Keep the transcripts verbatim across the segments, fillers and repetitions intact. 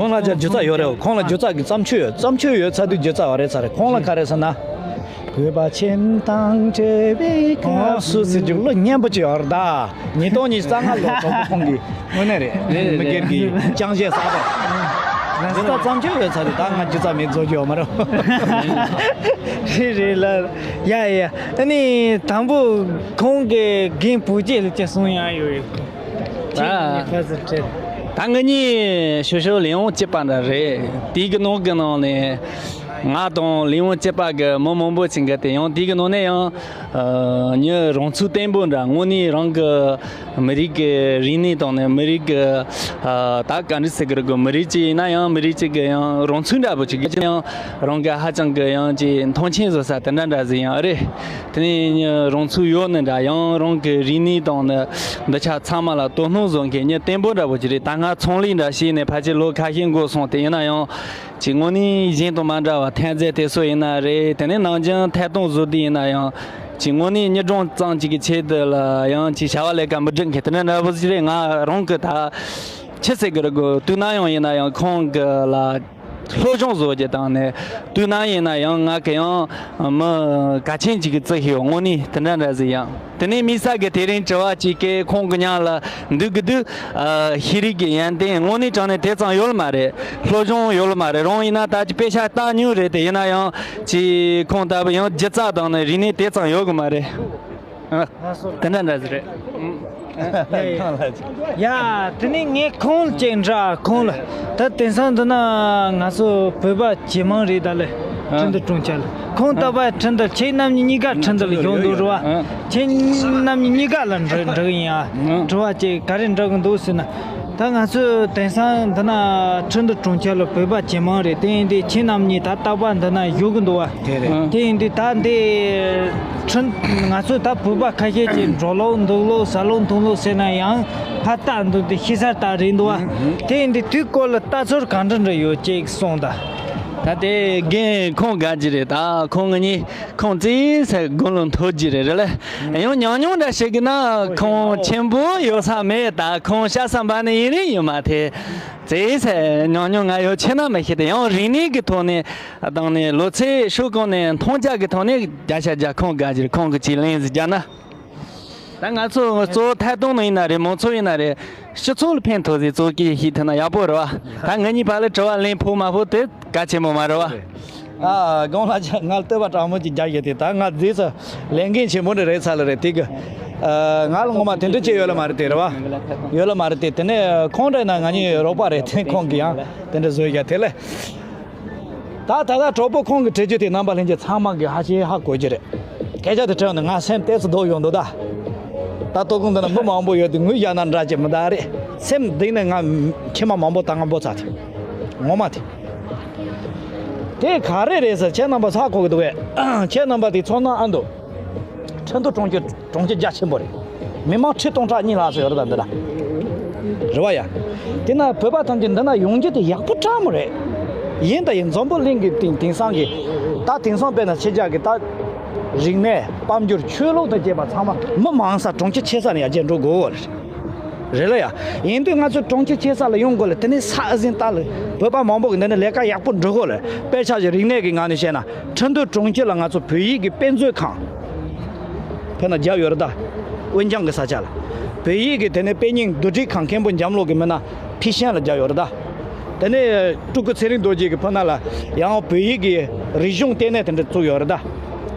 ཁོང་ལ་ཅག་སྒྱུ་རྩལ་ཡོད་རེད། ཁོང་ལ་སྒྱུ་རྩལ་གྱི་བརྩམས་ཆོས་ཡོད། བརྩམས་ཆོས་ཡོད་ཚར་དུས་སྒྱུ་རྩལ་བ་རེད་ཚར་རེད། ཁོང་ལ་ག་རེ་ཟེར་ན། བོད་པ་ཁྱིམ་དང་བྲལ་བའི་སྐབས་སུ་ཟེར་རྒྱུ་བློ་སྙན་པོ་ཅིག་ཡོད་རེད་ད། ཉིས་སྟོང་ཉི་ཤུ་རྩ་ལྔ་ལོ་གྲོགས་པོ་ཁོང་གི་དངོས་གནས་རེད། རེད་རེད། མི་སྒེར་གྱི་ཅང་ཤེས་གསར་པ། སྒྱུ་རྩལ་བརྩམས་ཆོས་ཡོད་ཚར་དུས་ད་ང་སྒྱུ་རྩལ་མེད་བཟོ་རྒྱུ་ཡོད་མ་རེད། རེད་རེད་ལ། ཡ་ཡ། ཨ་ནི་དང་པོ་ཁོང་གི་རྒན་བུ་སྐྱེས་ལ་ཅི་གསུང་ཡ་ཡོད་ཡོད། ད་ཁྱེད་ནས་ཕར་ཚུར་དྲིས། ད་ངེད་གཉིས་ཞོ་ཞོ་ལས་ཡོང་སྐྱིད་པ་འདྲ་རེད། དེའི་གི་ནང་གི་ནང་ནས་ང་དང་ལས་ཡོང་སྐྱིད་པ་གི་མི་མང་པོ་ཅིག་འགའ་དེ་ཡང་དེའི་གི་ནང་ནས་ཡང་ཨ་མྱི་རང་ཚུགས་བརྟན་པོ་འདྲ། དངོས་གནས་རང་གི་མི་རིགས་ཀྱི་རིག་གནས་དང་ནས་མི་རིགས་ཀྱི་ཨ་ད་ག་འདྲ་ཟེར་གི་རེད་གོ། མི་རིགས་ཅིག་ཡིན་ན་ཡང་མི་རིགས་ཅིག་གི་ཡང་རང་ཚུགས་འདྲ་པོ་ཅིག་གི་ཡང་རང་གི་ཧ་ཅང་གི་ཡང་ཅིག་མཐོང་ཆེན་བཟོ་ས་དེ་འདྲ་འདྲ་ཟིག་ཡང་རེད། དེ་ནས་མྱི་རང་ཚུགས་ཡོད་ནི་འདྲ། ཡང་རང་གི་རིག་གནས་དང་ནི་འདི་ཆ་ཚང་མ་ལ་དོ་སྣང་བཟོ་མཁན་མྱི་བརྟན་པོ་འདྲ་པོ་ཅིག་རེད། ད་ང་ཚོང་ལས་འདྲ་བྱས་ནས་ཕལ་ཆེར་ལོ་ཁ་ཤས་འགོར་སོང་། དེ་ཡིན་ན་ཡང་ཅིག་དངོས་གནས་གཞན་དང་མ་འདྲ་བ་ཐོན་རྫས་དེ་ཚོ་ཡིན་ན་རེད། དེ་ནས་ནང་ཆེན་ཐད་གཏོང་བཟོ་དུས་ཡིན་ན་ཡང་ཅིག་དངོས་གནས་མྱི་གྲངས་ཙམ་ཅིག་གི་ཆེད་དུ་ལ་ཡང་ཅིག་བྱ་བ་ལས་ཀ་མི་སྒྲུབ་མཁན་དེ་འདྲ་འདྲ་པོ་ཅིག་རེད། ང་རང་གི་ད་ཆི་ཟེར་གི་རེད་གོ། དུས་ནམ་ཡང་ཡིན་ན་ཡང་ཁོང་གི་ལ་སློབ་སྦྱོང་བཟོ་རྒྱུ་དང་ནས་དུས་ནམ་ཡིན་ན་ཡང་ང་གི་ཡང་མི་གལ་ཆེན་ཅིག་གི་བརྩི་ཤེས་ཡོད། དངོས་གནས་དེ་འདྲ་འདྲ་ཟིག་ཡང་། དེ་ནས་དམིགས་བསལ་གི་དེ་རིང་དྲི་བ་གཅིག་གི་ཁོང་གི་མྱིང་ལ་འདུག་གི་འདུག་ཨ་ཤེས་རིག་གི་ཡོན་ཏན་དངོས་གནས་དྲང་གནས་དེ་ཙམ་ཡོད་ལ་མ་རེད། སློབ་སྦྱོང་ཡོད་ལ་མ་རེད། རང་ཡིན་ན་ད་ཅི་དཔེ་ཆ་ལྟ་མྱོང་རེད། དེ་ཡིན་ན་ཡང་ཅི་ཁོང་ལྟ་བུ་ཡང་སྒྱུ་རྩལ་དང་ནི་རིག་གནས་དེ་ཙམ་ཡོད་གི་མ་རེད། ཨ། དེ་འདྲ་འདྲ་ཟིག་རེད། ཡ་ཡ། ཡ། དེ་ནས་ངས་ཁོང་ལ་ཅིག་འདྲི། ཁོང་ལ་ད་དེང་སང་འདི་ན་ང་ཚོ་བོད་པ་ཇེ་མང་རེད་ད་ལེ། ཨ། ཁྲིན་ཏུའུ་གྲོང་ཁྱེར་ལ། ཁོང་ལྟ་བུ་ཁྲིན་ཏུའུ་ཁྱེད་རྣམ་གཉིས་གཉིས་ཀ་ཁྲིན་ཏུའུ་ལ་ཡོང་འདུག་རེད་བ། ཨ། ཁྱེད་རྣམ་གཉིས་གཉིས་ཀ་ལ་འདྲི་འདྲི་གི་ཡིན་ཨ། ཨ། དྲི་བ་ཅིག་ག་རེ་འདྲི་གི་འདུག་ཟེར་ན། ད་ང་ཚོས་དེང་སང་འདི་ན་ཁྲིན་ཏུའུ་གྲོང་ཁྱེར་ལ་བོད་པ་ཇེ་མང་རེད། དེ་ཡིན་དུས་ཁྱེད་རྣམ་གཉིས་ད་རྟག་པར་འདི་ན་བཞུགས་གི་འདུག་བ། དེ་རེད། དེ་ཡིན་དུས་ད་འདི་ཁྲིན་ང་ཚོས་ད་བོད་པ་ཁ་ཤས་ཀྱིས་འབྲོག་ལོག་འདུག་ལོག་ཟ་ལོག་འཐུང་ལོག་ཟེར་ན་ཡང་ཕར་ལྟ་འདུག་དེ་ཤི་ས་ལྟ་རེད་འདུག་བ། དེ་ཡིན་དུས་དེའི་སྐོར་ལ་ལྟ་ཚུལ་ག་འདྲ་འདྲ་ཡོད་ཅིག་གསུངས་དང་། ད་དེ་རྒན་ཁོང་དགའ་གི་རེད། ད་ཁོང་གཉིས་ཁོང་ཙིག་ཟེར་དགུང་ལོ་མཐོ་གི་རེད་རེད་ལེ། ཡང་ཉུང་ཉུང་འདྲ་ཞིག་གི་ན་ཁོང་ཆེན་པོ་ཡོད་ས་མེད། ད་ཁོང་ཤ་ས་འབའ་ནི་ཡིན་རིང་ཡོད་མ་ཐེ། ཙིག་ཟེར་ཉུང་ཉུང་ང་ཡོད་ཆེ་ན་མི་ཤེས་ཏེ། ཡང་རིག་གནས་ཀྱི་ཐོག་ནས་དང་ནས་ལོ་ཚད་ཤོད་གོང་ནས་མཐོང་རྒྱ་གི་ཐོག་ནས་བརྒྱ་ཆ་བརྒྱ་ཁོང་དགའ་གི་རེད། ཁོང་གི་ཅིག་ལན་ཟིག་རྒྱག་ན། ད་ང་ཚོ་གཙོ་བོ་ཐད་གཏོང་ནང་ཡིན་ན་རེད། མང་ཚོགས་ཡིན་ན་རེད། སྤྱི་ཚོགས་ལ་ཕན་ཐོགས་ཟིག་གཙོ་གི་ཤེས་ཐུབ་ན་ཡག་པོ་རེད་བ། ད་ང་གཉིས་བར་ལ་དྲི་བ་ལན་ཕོག་མ་ཕོག་དེ་གལ་ཆེན་པོ་མ་རེད་བ། ཨ། དགོངས་ལ་ཆ་ང་ལ་བསྟོད་པ་དྲང་མོ་ཅིག་རྒྱག་ཡོད་དེ། ད་ང་རྗེས་སུ་ལས་འགན་ཆེན་པོ་འདྲ་རེད་ཚར་ལ་རེད་དེ་གི། ཨ། ང་ལ་ངོ་མ་དེ་འདྲ་ཅིག་ཡོད་ལ་མ་རེད་དེ་རེད་བ། ཡོད་ལ་མ་རེད་དེ། དེ་ནས་ཁོང་འདྲ་ཡིན་ན་ང་གཉིས་རོགས་པ་རེད་དེ། ཁོང་གི་ཡང་དེ་འདྲ་བཟོས་ཡ་དེ་ལས། ད་ད་ལྟ་གྲོགས་པོ་ཁོང་གི་དྲི་རྒྱུ་དེ་རྣམ་པ་ལྷན་རྒྱས་ཚང་མ་གི་ཧ་ཅང་ཧ་གོ་རྒྱུ་རེད། སྐད་ཆ་དེ་དྲན་ནས་ང་སེམས་ཏོག་ཙམ་སྡུག་ཡོང་འདུག་ད། ད་ལྟ་གོང་དུ་ན་མི་མང་པོ་ཡོད་དེ་ངུས་བཞག་ན་འདྲ་ཅིག་མི་འདུག་རེད། སེམས་གཏིང་ནས་ང་མཆི་མ་མང་པོ་བཏང་ང་འབོ་ཚར་དེ། ངོ་མ་དེ། དེ་ག་རེ་རེད་ཟེར་ཁྱེད་རྣམ་པ་ཧ་གོ་གི་འདུག་གས། ཁྱེད་རྣམ་པ་དེ་ཚོར་སྣང་ཨ་འདུག་ཁྲིན་ཏུའུ་གྲོང་ཁྱེར་གྲོང་ཁྱེར་རྒྱ་ཆེན་པོ་རེད། མི་མང་ཁྲི་སྟོང་ཕྲག་གཉིས་ལྷག་ཙམ་ཡོད་རེད་ད་འདི་ལ། རེད་བ་ཡ། དེ་ན་བོད་པ་ཐམས་ཅད་འདི་ན་ཡོང་རྒྱུ་དེ་ཡག་པོ་དྲག་མོ་རེད། ཡིན་ད་ཡིན་འཛམ་བུ་གླིང་གི་སྟེང་དེང་སང་གི་ད་དེང་སང་དཔེར་ན་ཕྱི་རྒྱལ་གི་ད་རིག་གནས་དཔལ་འབྱོར་ཆོས་ལུགས་དང་བཅས་པ་ཚང་མ་མི་མང་ས་གྲོང་ཁྱེར་ཆེ་ས་ནས་ཡར་རྒྱས་འགྲོ་དགོས་བ་རེད། རེད་ལ་ཡ། ཡིན་དུས་ང་ཚོ་གྲོང་ཁྱེར་ཆེ་ས་ལ་ཡོང་དགོས་ལ། དེ་ནས་ས་ཨ་ཟིན་ད་ལ་བོད་པ་མང་པོ་གི་འདི་ནས་ལས་ཀ་ཡག་པོ་འགྲོ་དགོས་ལ། དཔེ་ཆ་ཞིག་རིག་གནས་ཀྱི་ངང་ནས་བཤད་ན་ཁྲིན་ཏུའུ་གྲོང་ཁྱེར་ལ་ང་ཚོ་བོད་ཡིག་གི་དཔེ་མཛོད་ཁང་། དཔེར་ན་རྒྱབ་ཡོད་རེད་ད། དབོན་ལྗང་གི་ས་ཆ་ལ། བོད་ཡིག་གི་དེ་ནས་དཔེ་རྙིང་བསྡུ་སྒྲིག་ཁང་མཁན་པོ་འཇམ་ལོ་གི་མི་ན་ཕི་ཤན་ལ་རྒྱབ་ཡོད་རེད་ད། དེ་ནས་སྤྲུལ་སྐུ་ཚེ་རིང་རྡོ་རྗེ་གི་ཕུ་ན་ལ་ཡང་བོད་ཡིག་གི་རིག་གཞུང་ལྟེ་གནས་དེ་འདྲ་བཙུགས་ཡོད་རེད་ད།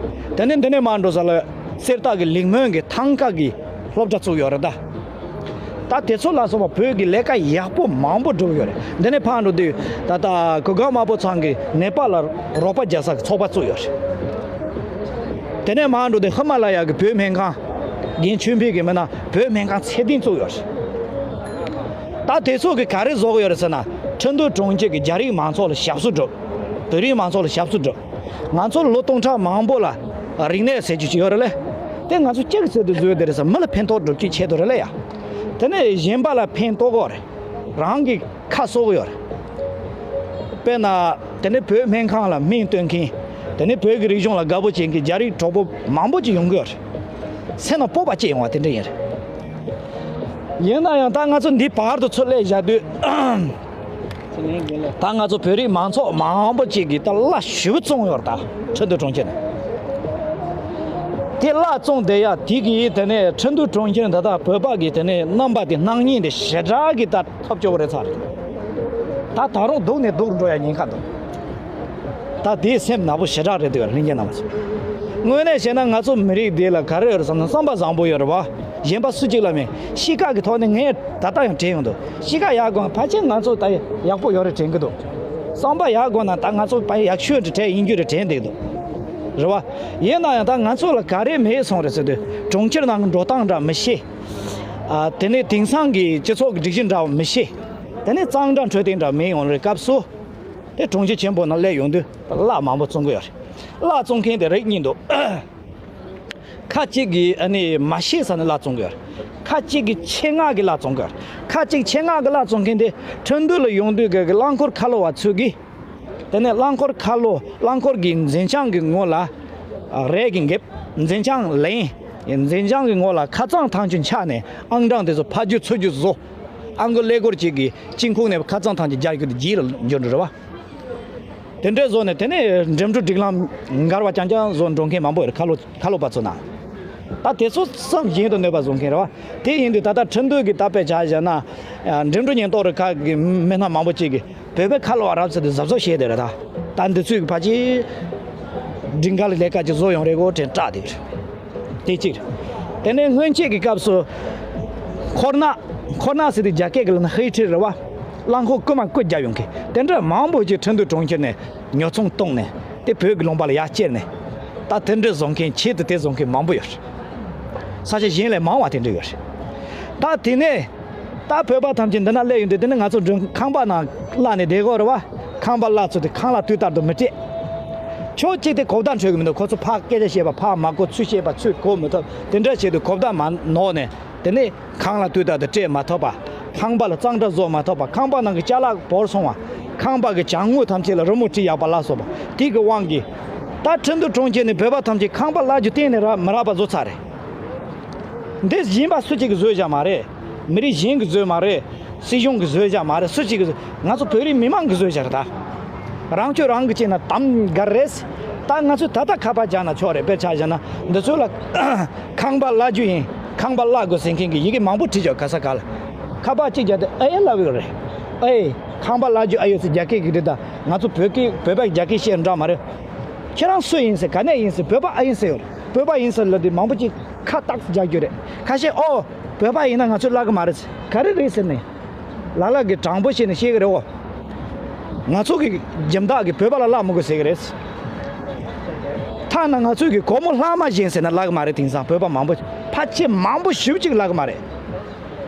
དེ་ནས་འདི་ནས་མར་འགྲོ་ས་ལ་གསེར་རྟ་གི་ལིང་མོན་གི་ཐང་ཀ་གི་སློབ་གྲྭ་བཙུགས་ཡོད་རེད་ད། ད་དེ་ཚོ་ལ་སོགས་པ་བོད་ཀྱི་ལས་ཀ་ཡག་པོ་མང་པོ་བསྒྲུབས་ཡོད་རེད། འདི་ནས་ཕར་འགྲོ་དུས་ད་ལྟ་གུར་དཀར་དམར་པོ་ཚང་གི་ནེ་པཱལ་ལ་རོགས་པ་རྒྱག་ས་གི་ཚོགས་པ་བཙུགས་ཡོད་རེད། དེ་ནས་མར་འགྲོ་དུས་ཧི་མ་ལ་ཡ་གི་བོད་སྨན་ཁང་། རྒན་ཆོས་འཕེལ་གི་མི་ན་བོད་སྨན་ཁང་ཚད་ལྡན་བཙུགས་ཡོད་རེད། ད་དེ་ཚོ་གི་ག་རེ་བཟོ་གི་ཡོད་རེད་ཟེར་ན། ཁྲིན་ཏུའུ་གྲོང་ཁྱེར་གི་རྒྱ་རིགས་མང་ཚོགས་ལ་ཞབས་སུ་བསྒྲུབས། བོད་རིགས་མང་ཚོགས་ལ་ཞབས་སུ་བསྒྲུབས། ང་ཚོ་ལོ་སྟོང་ཕྲག་མང་པོ་ལ་རིག་གནས་ཟེར་རྒྱུ་ཅིག་ཡོད་རེད་ལེ། དེ་ང་ཚོ་ཅིག་ཟེར་དུ་བཟོས་དེ་རེད་ཟེར། མི་ལ་ཕན་ཐོགས་སྒྲུབ་རྒྱུའི་ཆེད་དུ་རེད་ལེ་ཡ། དེ་ནས་གཞན་པ་ལ་ཕན་ཐོགས་གི་རེད། རང་གི་ཁ་གསོ་གི་ཡོད་རེད། དཔེར་ན། དེ་ནས་བོད་སྨན་ཁང་ལ་སྨན་སྟོན་མཁན། དེ་ནས་བོད་ཀྱི་རིག་གཞུང་ལ་དགའ་པོ་བྱེད་མཁན་རྒྱ་རིགས་གྲོགས་པོ་མང་པོ་ཅིག་ཡོང་གི་ཡོད་རེད། སེམས་ནང་སྤོབས་པ་སྐྱེ་ཡོང་བ་དེ་འདྲ་ཡིན་རེད། ཡིན་ན་ཡང་ད་ང་ཚོ་འདི་བར་དུ་ཚུར་སླེབས་བཞག་དུས། ད་ང་ཚོ་བོད་རིགས་མང་ཚོགས་མང་པོ་ཅིག་གིས་ད་གླ་ཞེ་པོ་བཙོང་ཡོད་རེད། ད་ཁྲིན་ཏུའུ་གྲོང་ཁྱེར་ནས་དེ་གླ་བཙོང་བསྡད་ཡ་དེ་གིས་དེ་ནས་ཁྲིན་ཏུའུ་གྲོང་ཁྱེར་ད་ལྟ་བོད་པ་གི་དེ་ནས་རྣམ་པ་དེ་སྣང་བརྙན་དེ་ཞེ་དྲག་གི་ད་ཐོབ་སྐྱོ་པོ་རེད་ཚར་རེད། ད་ད་རུང་སྡུག་ནས་སྡུག་འགྲོ་ཡ་ཉེན་ཁ་འདུག་ད་དེའི་སེམས་ནག་པོ་ཞེ་དྲག་རེད་འདུག་ལྷན་རྒྱས་རྣམ་པ་ཚོ། དངོས་གནས་བཤད་ན་ང་ཚོ་མི་རིགས་འདི་ལ་ག་རེ་ཡོད་རེད་བསམ་ན་བསམ་པ་བཟང་པོ་ཡོད་རེད་བ། གཞན་པ་སུ་གཅིག་ལ་མེད། གཤིས་ཀ་གི་ཐོག་ནས་ངས་ད་ལྟ་ཡང་དྲན་ཡོང་འདུག་གཤིས་ཀ་ཡག་དགོས་ན་ཕལ་ཆེར་ང་ཚོ་ད་ཡག་པོ་ཡོད་རེད་དྲན་གི་འདུག་བསམ་པ་ཡག་དགོས་ན་ད་ང་ཚོ་ཕ་ཡག་ཤོས་འདྲ་དྲན་ཡིན་རྒྱུ་རེད་དྲན་བསྡད་འདུག་རེད་བ། ཡིན་ན་ཡང་ད་ང་ཚོ་ལ་ག་རེ་མེད་སོང་རེད་ཟེར་དུས་གྲོང་ཁྱེར་ནང་གི་འགྲོ་སྟངས་འདྲ་མི་ཤེས། ཨ་དེ་ནས་དེང་སང་གི་སྤྱི་ཚོགས་ཀྱི་སྒྲིག་གཞི་འདྲ་བ་མི་ཤེས། དེ་ནས་གཙང་སྦྲ་འཕྲོད་བསྟེན་འདྲ་མེད་ཡོང་རེད་སྐབས་སུ། དེ་གྲོང་ཁྱེར་ཆེན་པོ་ནང་སླེབས་ཡོང་དུས་གླ་མང་པོ་བཙོང་གི་ཡོད་རེད། གླ་བཙོང་མཁན་དེ་རིགས་གཉིས་འདུག་ཁ་ཅིག་གིས་ཨ་ནི་མ་ཤེས་ས་ནས་གླ་བཙོང་གི་ཡོད་རེད། ཁ་ཅིག་གིས་ཆེད་མངགས་ཀྱིས་གླ་བཙོང་གི་ཡོད་རེད། ཁ་ཅིག་ཆེད་མངགས་ཀྱིས་གླ་བཙོང་མཁན་དེ་ཁྲིན་ཏུའུ་ལ་ཡོང་དུས་ཀྱི་རླངས་འཁོར་ཁ་ལོ་བ་ཚོས་ཀྱིས། དེ་ནས་རླངས་འཁོར་ཁ་ལོ་རླངས་འཁོར་གྱི་འཛིན་བྱང་གི་ངོ་ལ་རས་ཀྱིས་འགེབས། འཛིན་བྱང་ལེན། འཛིན་བྱང་གི་ངོ་ལ་ཁ་རྩང་ཐང་ཆེན་ཆགས་ནས་ཨང་གྲངས་དེ་ཚོ་ཕར་རྒྱུག་ཚུར་རྒྱུག་བཟོ། ཨང་ཀི་ཀླད་ཀོར་གཅིག་གི་དཀྱིལ་ཁུག་ནས་ཁ་རྩང་ཐང་ཆེན་རྒྱག་རྒྱུ་དེ་རྗེས་ལ་འགྱུར་འགྲོ་རེད་བ། དེ་འདྲ་བཟོ་ནས་དེ་ནས་འགྲིམ་འགྲུལ་སྒྲིག་ལམ་འགལ་བ་རྐྱང་རྐྱང་བཟོ་འགྲོ་མཁན་མང་པོ་ཡོད་རེད། ཁ་ལོ་ཁ་ལོ་པ་ཚོ་ནང་། ད་དེ་ཚོ་སེམས་གཞན་དུ་གནོད་པ་བཟོ་མཁན་རེད་བ། དེ་ཡིན་དུས་ད་ལྟ་ཁྲིན་ཏུའུ་གི་ད་དཔེ་ཆ་བཞག་ན། འགྲིམ་འགྲུལ་ཉེན་རྟོག་རུ་ཁག་གི་མི་སྣ་མང་པོ་ཅིག་གིས་བོད་པའི་ཁ་ལོ་བ་རབས་ཚ་དེ་གཟབ་གཟབ་བྱས་བསྡད་རེད་ད། ད་འདི་ཚོས་ཕལ་ཆེར་སྒྲིག་འགལ་ལས་ཀ་ཅིག་བཟོ་ཡོང་རེད་གོ་དྲན་སྐྲག་བསྡད་རེད། དེ་གཅིག་རེད། དེ་ནས་སྔོན་ཆད་ཀྱི་སྐབས་སུ། འཁོར་ནག་འཁོར་ནག་ཟེར་དུས་རྒྱ་སྐད་ཀྱི་ལབ་ན་ཧེ་ཁྲི་རེད་བ། རླངས་འཁོར་རྐུ་མ་རྐུ་རྒྱག་ཡོང་མཁན་དེ་འདྲ་མང་པོ་ཅིག་ཁྲིན་ཏུའུ་གྲོང་ཁྱེར་ནས་ཉོ་ཚོང་བཏང་ནས་དེ་བོད་ཀྱི་ལུང་པ་ལ་ཡར་བསྐྱལ་ནས། ད་དེ་འདྲ་བཟོ་མཁན་ཆེད་དུ་དེ་བཟོ་མཁན་མང་པོ་ཡོད་རེད། ས་ཆ་གཞན་ལས་མང་བ་དེ་འདྲ་ཡོད་རེད། ད་དེ་ནས་ད་བོད་པ་ཐམས་ཅད་འདི་ན་སླེབས་ཡོང་དུས་དེ་ནས་ང་ཚོ་མགྲོན་ཁང་པ་ནང་གླ་ནས་བསྡད་དགོས་རེད་བ། ཁང་པ་གླ་ཚོ་དེ་ཁང་གླ་དུས་ལྟར་དུ་མི་སྤྲད། ཕྱོགས་གཅིག་དེ་གོ་བརྡ་འཕྲོད་ཀྱི་མི་འདུག་ཁོ་ཚོ་ཕར་སྐད་ཆ་བཤད་པ་ཕར་མ་གོ། ཚུར་བཤད་པ་ཚུར་གོ་མི་ཐུབ། དེ་འདྲ་བྱས་དུས་གོ་བརྡ་མ་ནོར་ནས། དེ་ནས་ཁང་གླ་དུས་ལྟར་དུ་སྤྲད་མ་ཐུབ་པ། ཁང་པ་ལ་གཙང་སྦྲ་བཟོ་མ་ཐུབ་པ། ཁང་པ་ནང་གི་ཅ་ལག་བོར་སོང་བ། ཁང་པ་གི་བྱང་ངོས་ཐམས་ཅད་ལ་རི་མོ་བྲིས་ཡག་པ་ལ་སོགས་པ་དེ་གི་དབང་གིས། ད་ཁྲིན་ཏུའུ་གྲོང་ཁྱེར་ནས་བོད་པ་ཐམས་ཅད་ཁང་པ་གླ་རྒྱུ་གཏན་ནས་རག་མི་རག་པ་བཟོ་ཚར་རེད། འདི་གཞན་པ་སུ་གཅིག་གིས་བཟོས་བཞག་མ་རེད། མི་རིགས་གཞན་གྱིས་བཟོས་མ་རེད། སྲིད་གཞུང་གིས་བཟོས་བཞག་མ་རེད། སུ་གཅིག་གིས་བཟོས། ང་ཚོ་བོད་རིགས་མི་མང་གིས་བཟོས་བཞག་རེད་ད། རང་སྐྱོན་རང་གིས་བྱས་ན་དམ་དགའ་རེད། ད་ང་ཚོས་ད་ལྟ་ཁ་པར་རྒྱག་ན་ཆོག་རེད། དཔེར་ཆ་བཞག་ན་འདི་ཚོ་ལ་ཁང་པ་གླ་རྒྱུ་ཡིན། ཁང་པ་གླ་དགོས་ཟེར་མཁན་གྱི་ཡི་གེ་མང་པོ་བྲིས་བཞག་ག་ས་ག་ལ། ཁ་པར་གཅིག་རྒྱག་དུས་ཨེ་ལབ་ཡོད་རེད། ཨེ། ཁང་པ་གླ་རྒྱུ་ཨེ་ཡོད་ཟེར་རྒྱ་སྐད་ཀྱིས་བྲིས། ད་ང་ཚོ་བོད་སྐད་བོད་པ་རྒྱ་སྐད་བཤད་འདྲ་མ་རེད། ཁྱེད་རང་སུ་ཡིན་ཟེར། ག་ནས་ཡིན་ཟེར། བོད་པ་ཨེ་ཡིན་ཟེར་ཡོད་རེད། བོད་པ་ཡིན་ཟེར་ལབ་དུས་མང་པོ་ཅིག་ཁ་བཏགས་རྒྱག་རྒྱུ་རེད། ཁ་ཤས་ཨོ། བོད་པ་ཡིན་ན་ང་ཚོས་གླ་གི་མ་རེད་ཟེར། ག་རེ་རེད་ཟེར་ནས། ལ་ལ་གིས་དྲང་པོ་བྱས་ནས་བཤད་གི་རེད་འོ། ང་ཚོ་གི་སྦྱིན་བདག་གིས་བོད་པ་ལ་གླ་མི་དགོས་ཟེར་གི་རེད། ཐ་ན་ང་ཚོས་གི་སྒོར་མོ་ལྷག་མ་བཞེངས་ཟེར་ན་གླ་གི་མ་རེད། དེང་སང་བོད་པ་མང་པོ་ཕལ་ཆེར་མང་པོ་ཞེ་པོ་ཅིག་གླ་གི་མ་རེད།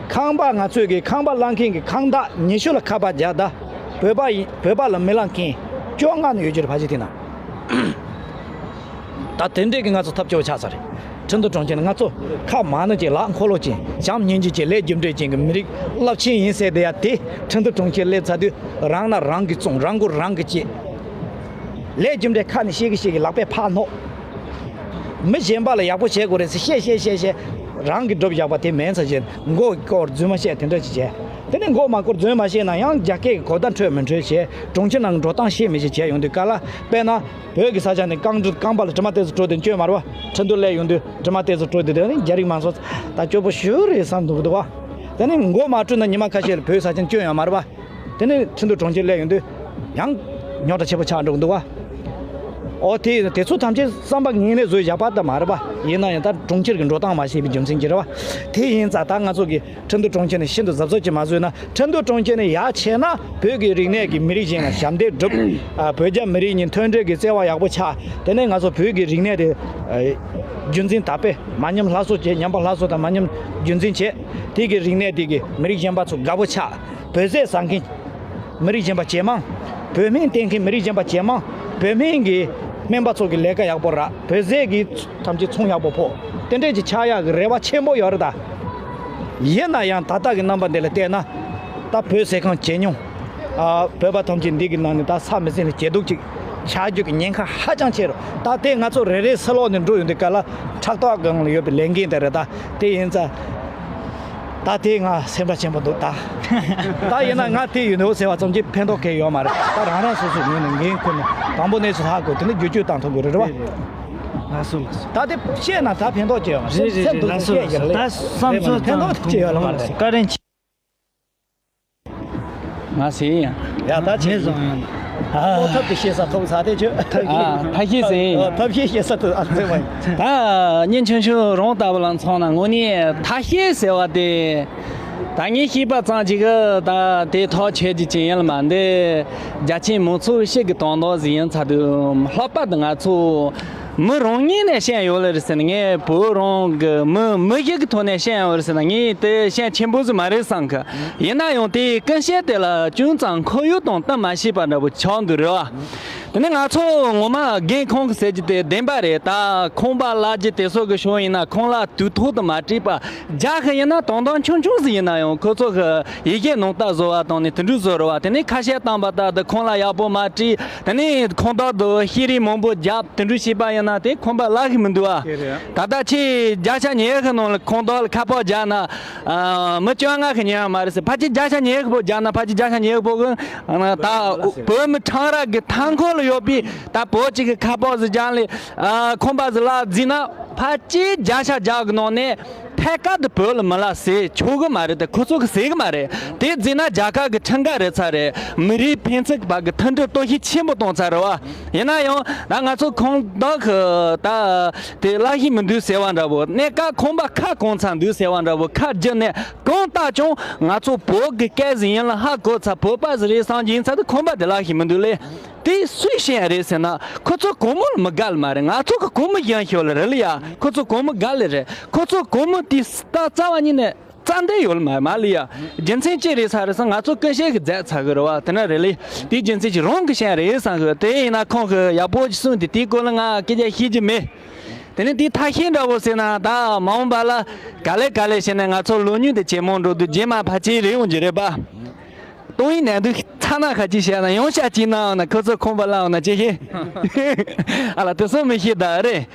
ཁང་པ་ང་ཚོས་གི་ཁང་པ་གླ་མཁན་གི་ཁང་བདག་ཉི་ཤུ་ལ་ཁ་པར་རྒྱག་ད། བོད་པ་ཡིན་བོད་པ་ལ་མི་གླ་མཁན་བཅོ་ལྔ་ནས་ཡོད་རྒྱུ་རེད་ཕལ་ཆེར་དེ་ན། ད་དེ་འདྲས་ཀྱི་ང་ཚོ་ཐབས་སྐྱོ་བོ་ཆགས་ཚར་རེད། ཁྲིན་ཏུའུ་གྲོང་ཁྱེར་ནས་ང་ཚོ་ཁ་མང་ནི་ཅིག་ལག་འཁོར་ལོ་ཅན་བྱམས་སྙིང་རྗེ་ཅན་ལས་རྒྱུ་འབྲས་ཅན་གྱི་མི་རིགས་རླབས་ཆེན་ཡིན་ཟེར་བསྡད་ཡ་དེ་ཁྲིན་ཏུའུ་གྲོང་ཁྱེར་སླེབས་ཚར་དུས་རང་ན་རང་གིས་བཙོང་། རང་མགོ་རང་གིས་བཅད། ལས་རྒྱུ་འབྲས་ཁ་ནས་བཤད་གི་བཤད་གི་ལག་པས་ཕར་སྣོག་མི་གཞན་པ་ལ་ཡག་པོ་བྱེད་དགོས་རེད་ཟེར་བཤད་བཤད་བཤད་བཤད། རང་གིས་སྒྲུབ་བཞག་པ་དེ་མིན་ཚ་བྱས་མགོ་སྐོར་རྫུན་མ་བཤད་དེ་འདྲ་ཅིག་བྱས། དེ་ནས་མགོ་མ་སྐོར་རྫུན་མ་བཤད་ན་ཡང་རྒྱ་སྐད་ཀྱི་གོ་བརྡ་འཕྲོད་མི་འཕྲོད་བྱས། གྲོང་ཁྱེར་ནང་གི་འགྲོ་སྟངས་ཤེས་མི་ཤེས་བྱས་ཡོང་དུས་ག་ལ་དཔེར་ན། བོད་ཀྱི་ས་ཆ་ནས་རྐང་གྲུ་རྐང་པ་ལ་དྲི་མ་དེ་ཚོ་བྲོ་དེ་བསྐྱོན་མ་རེད་བ། ཁྲིན་ཏུའུ་སླེབས་ཡོང་དུས་དྲི་མ་དེ་ཚོ་བྲོ་དེ་དེ་ནི་རྒྱ་རིགས་མང་ཚོགས་ད་སྐྱོ་པོ་ཞེ་པོ་རེད་བསམ་འདུག་འདུག་བ། དེ་ནི་མགོ་མ་བཀྲུས་ན་ཉི་མ་ཁ་ཤས་ལ་བོད་ས་ཆ་ནས་བསྐྱོན་ཡོང་མ་རེད་བ། དེ་ནི་ཁྲིན་ཏུའུ་གྲོང་ཁྱེར་སླེབས་ཡོང་དུས་ཡང་རྙོག་དྲ་ཆེ་པོ་ཆགས་འགྲོ་གི་འདུག་བ། ཨོ་དེ་དེ་ཚོ་ཐམས་ཅད་བསམ་པ་ངན་ལས་བཟོས་བཞག་པ་ད་མ་རེད་བ། ཡིན་ན་ཡང་ད་གྲོང་ཁྱེར་གྱི་འགྲོ་སྟངས་མ་ཤེས་པའི་རྒྱུ་མཚན་གྱིས་རེད་བ། དེ་ཡིན་ཙང་ད་ང་ཚོ་གི་ཁྲིན་ཏུའུ་གྲོང་ཁྱེར་ནས་ཤིན་ཏུ་གཟབ་གཟབ་ཅིག་མ་བཟོས་ན། ཁྲིན་ཏུའུ་གྲོང་ཁྱེར་ནས་ཡར་ཆས་ན་བོད་ཀྱི་རིག་གནས་ཀྱི་མི་རིགས་གཞན་ལ་ཞབས་འདེགས་སྒྲུབ། ཨ་བོད་རྒྱ་མི་རིགས་གཉིས་མཐུན་འབྲེལ་གྱི་བརྩེ་བ་ཡག་པོ་ཆགས། དེ་ནས་ང་ཚོ་བོད་ཀྱི་རིག་གནས་དེ་ཨ་རྒྱུན་འཛིན་དར་སྤེལ། མ་ཉམས་སླར་གསོ་བྱས། ཉམས་པ་སླར་གསོ་དང་མ་ཉམས་རྒྱུན་འཛིན་བྱས། དེ་གི་རིག་གནས་དེ་གི་མི་རིགས་གཞན་པ་ཚོ་དགའ་པོ་ཆགས། བོད་ཟས་ཟ་མཁན། མི་རིགས་གཞན་པ་ཇེ་མང་། བོད་སྨན་བསྟེན་མཁན་མི་རིགས་གཞན་པ་ཇེ་མང་། བོད་སྨན་གྱི་སྨན་པ་ཚོ་གི་ལས་ཀ་ཡག་པོ་རག་བོད་ཟས་ཀྱི་ཐམས་ཅད་ཚོང་ཡག་པོ་ཕོག་དེ་འདྲས་ཀྱི་ཆགས་ཡག་གི་རེ་བ་ཆེན་པོ་ཡོད་རེད་ད། ཡིན་ན་ཡང་ད་ལྟ་གི་རྣམ་པ་འདི་ལ་བལྟས་ན། ད་བོད་ཟས་ཁང་ཇེ་ཉུང་། ཨ་བོད་པ་ཐམས་ཅད་འདི་གི་ནང་ནས་ད་ས་མི་སེམས་ལ་ཇེ་སྡུག་ཅིག་ཆགས་རྒྱུ་གི་ཉེན་ཁ་ཧ་ཅང་ཆེ་རུ། ད་དེ་ང་ཚོ་རེ་རེ་སི་ལོག་ནས་འགྲོ་ཡོང་དུས་ག་ལ་ཕྲག་ཐོག་སྒང་ལ་ཡོད་པའི་ལས་འགན་དེ་རེད་ད། དེ་ཡིན་ཙང་། ད་དེ་ང་སེམས་ཁྲལ་ཆེན་པོ་འདུག་ད། ད་ཡིན་ན་ང་དེ་ཡིན་འདུག་ཟེར་བ་ཙམ་གྱིས་ཕན་ཐོགས་གང་ཡང་ཡོད་མ་རེད། ད་རང་རང་སོ་སོའི་ངོས་ནས་འགན་ཁུར་ནས་དང་པོ་གནས་ཚུལ་ཧ་གོ། དེ་ནས་བསྒྱུར་བཅོས་བཏང་ཐུབ་དགོས་རེད། རེད་པ། ལགས་སོ་ལགས་སོ། ད་དེ་བཤད་ན་ད་ཕན་ཐོགས་ཅི་ཡོད་མ་རེད། རེད་རེད་སེམས་རེད། སྡུག་ལགས་སོ་ལགས་སོ། ད་བསམ་ཚུལ་ཕན་ཐོགས་ཅི་ཡོད་མ་རེད། བཀའ་དྲིན་ཆེ། ང་ཟེར་ཡང་། ཡ་ད་ཆེ་ངས་བཟང་ཡང་། ཨོ་ཐབས་ཀྱི་ཤེས་ས་ཐོབ་ས་དེ་ཆོས། ཨ་ཐབས་ཤེས་ཟེར་ཡིན། ཨ་ཐབས་ཤེས་ཤེས་ས་དེ་ཨ་ཚོད་མ་ཡིན། ད་སྙིང་ཆུང་ཆུང་རང་ལྟ་བུ་ལ་མཚོན་ན་དངོས་གནས་ཐབས་ཤེས་ཟེར་བ་དེ། ད་ངས་ཤེས་པ་ཙམ་ཅིག་གི་ད་དེ་ཐག་ཆོད་རྒྱུ་ཅན་ཡིན་ལ་མ་འདི། རྒྱ་ཆེན་མང་ཚོགས་ཤིག་གི་དོན་དག་ཟིག་ཡིན་ཚ་དུས་ལྷག་པར་དུ་ང་ཚོ་མི་རང་ངོས་ནས་བཤད་ཡོད་ལེ་རེད་ཟེར་ན། ངས་བོད་རང་གི་མི་མི་ཞིག་གི་ཐོག་ནས་བཤད་ཡོད་རེད་ཟེར་ན་ངས་དེ་བཤད་ཆེན་པོ་ཟིག་མ་རེད་བསམ་གི། ཡིན་ན་ཡང་དེའི་ཀུན་སྤྱོད་དེ་ལ་ཅུང་ཙམ་ཁོར་ཡུག་དང་བསྟུན་མ་ཤེས་པ་འདྲ་པོ་ཆགས་འདུག་རེད་བ། དེ་ནས་ང་ཚོ་ངོ་མ་རྒན་ཁོང་གི་ཟེར་རྒྱུ་དེ་བདེན་པ་རེད། ད་ཁང་པ་གླ་རྒྱུ་དེ་ཚོ་གི་ཕྱོགས་ཡིན་ན་ཁང་གླ་དུས་ཐོག་ཏུ་མ་སྤྲད་པ་རྒྱག་གི་ཡིན་ན་དོན་དག་ཆུང་ཆུང་ཟིག་ཡིན་ན་ཡང་ཁོ་ཚོ་གི་ཡི་གེ་ནང་ལྟ་བཟོ་བ་དང་ནི་དེ་འདྲ་བཟོ་རེད་བ། དེ་ནས་ཁ་ཤས་བཏང་པ་ལྟར་དུ་ཁང་གླ་ཡག་པོ་མ་སྤྲད། དེ་ནས་ཁང་བདག་དུ་ཤེས་རིག་མང་པོ་རྒྱབ་དེ་འདྲ་བྱས་པ་ཡིན་ན་དེ་ཁང་པ་གླ་གི་མི་འདུག་ཨ། དེ་རེད། ད་ལྟ་ཁྱེད་བརྒྱ་ཆ་ཉི་ཤུ་ནང་ལ་ཁང་བདག་ལ་ཁ་པར་རྒྱག་ན། ཨ། མི་བཅོ་ལྔ་གི་ཉན་ཡ་མ་རེད་ཟེར། ཕལ་ཆེར་བརྒྱ་ཆ་ཉི་ཤུ་པོ་རྒྱག་ན་ཕལ་ཆེར་བརྒྱ་ཆ་ཉི་ཤུ་པོ་གི་ད་བོད་མི་ཁྲང་ར་གི་མཐའ་འཁོར་ལ་ཡོད་པའི་ད་བོད་ཅིག་གི་ཁ་པར་ཟིག་རྒྱག་ལས། ཨ། ཁང་པ་ཟིག་གླ་བརྩིས་ན་ཕལ་ཆེར་བརྒྱ་ཆ་བརྒྱ་གི་ནང་ནས་ཐད་ཀར་དུ་བོད་ལ་མི་གླ་ཟེར་ཆོག་གི་མ་རེད། དེ་ཁོ་ཚོ་གི་ཟེར་གི་མ་རེད། དེ་བརྩིས་ན་རྒྱལ་ཁབ་གི་ཁྲིམས་འགལ་རེད་ཚར་རེད། མི་རིགས་ཕན་ཚུན་བར་གི་མཐུན་སྒྲིལ་གཏོར་བཤིག་ཆེན་པོ་གཏོང་ཚར་རེད་བ། ཡིན་ན་ཡང་ད་ང་ཚོ་ཁང་བདག་གི་ད་དེ་གླ་ཤེས་མི་འདུག་ཟེར་བ་འདྲ་པོ། གནས་སྐབས་ཁང་པ་ཁ་གང་ཚ་འདུག་ཟེར་བ་འདྲ་པོ། ཁ་བསྒྱུར་ནས་གང་ལྟ་ཀྱང་ང་ཚོ་བོད་ཀྱི་སྐད་ཟིག་ཡིན་ལ་ཧ་གོ་ཚ། བོད་པ་ཟིག་རེད་བསམ་གྱི་ཡིན་ཚ་དུས་ཁང་པ་དེ་གླ་ཤེས་མི་འདུག་ལེ། དེ་སུས་བཤད་རེད་ཟེར་ན་ཁོ་ཚོ་གོང་མོ་ལ་མི་དགའ་ལ་མ་རེད། ང་ཚོ་གི་གོང་མོ་གཞན་ཤོད་ལ་རེད་ལ་ཡ། ཁོ་ཚོ་གོང་མོ་དགའ་ལེ་རེད། ཁོ་ཚོ་གོང་མོ་དེ་ད་རྩ་བ་ཉིད་ནས་རྩ་འདི་ཡོད་མ་མ་ལི་ཡ། རྒྱུ་མཚན་ཅི་རེད་ས་རེད་ས། ང་ཚོ་ཀུན་ཤེས་ཀྱི་མཛད་ཚ་གི་རེད་བ། དེ་ན་རེད་ལི། དེའི་རྒྱུ་མཚན་གྱི་རང་གི་ཤན་རེད་བསམ་གི། དེ་ཡིན་ན་ཁོང་གི་ཡག་པོ་ཅིག་གསུངས་ཏེ་དེའི་སྐོར་ལ་ང་སྐད་ཆ་བཤད་རྒྱུ་མེད། དེ་ནས་དེའི་ཐ་ཤལ་འདྲ་བོ་ཟེར་ན་ད་མ་འོངས་པ་ལ་ག་ལེ་ག་ལེ་བྱས་ནས་ང་ཚོ་ལོ་ཉུང་དེ་ཇེ་མང་འགྲོ་དུས་རྗེས་མ་ཕལ་ཆེར་རེད་འོང་གི་རེད་པ། ཏོང་ཡིན་ནས་འདུག་ཚ་ན་ཁ་ཅིག་བཤད་ན་ཡང་ཤ་གཅིག་ན་འོ་ན་ཁོ་ཚོ་ཁོང་པ་ལ་འོ་ན་ཅི་ཤེས། ཨ་ལ་དེ་ཚོ་མི་ཤེས་ད་རེད།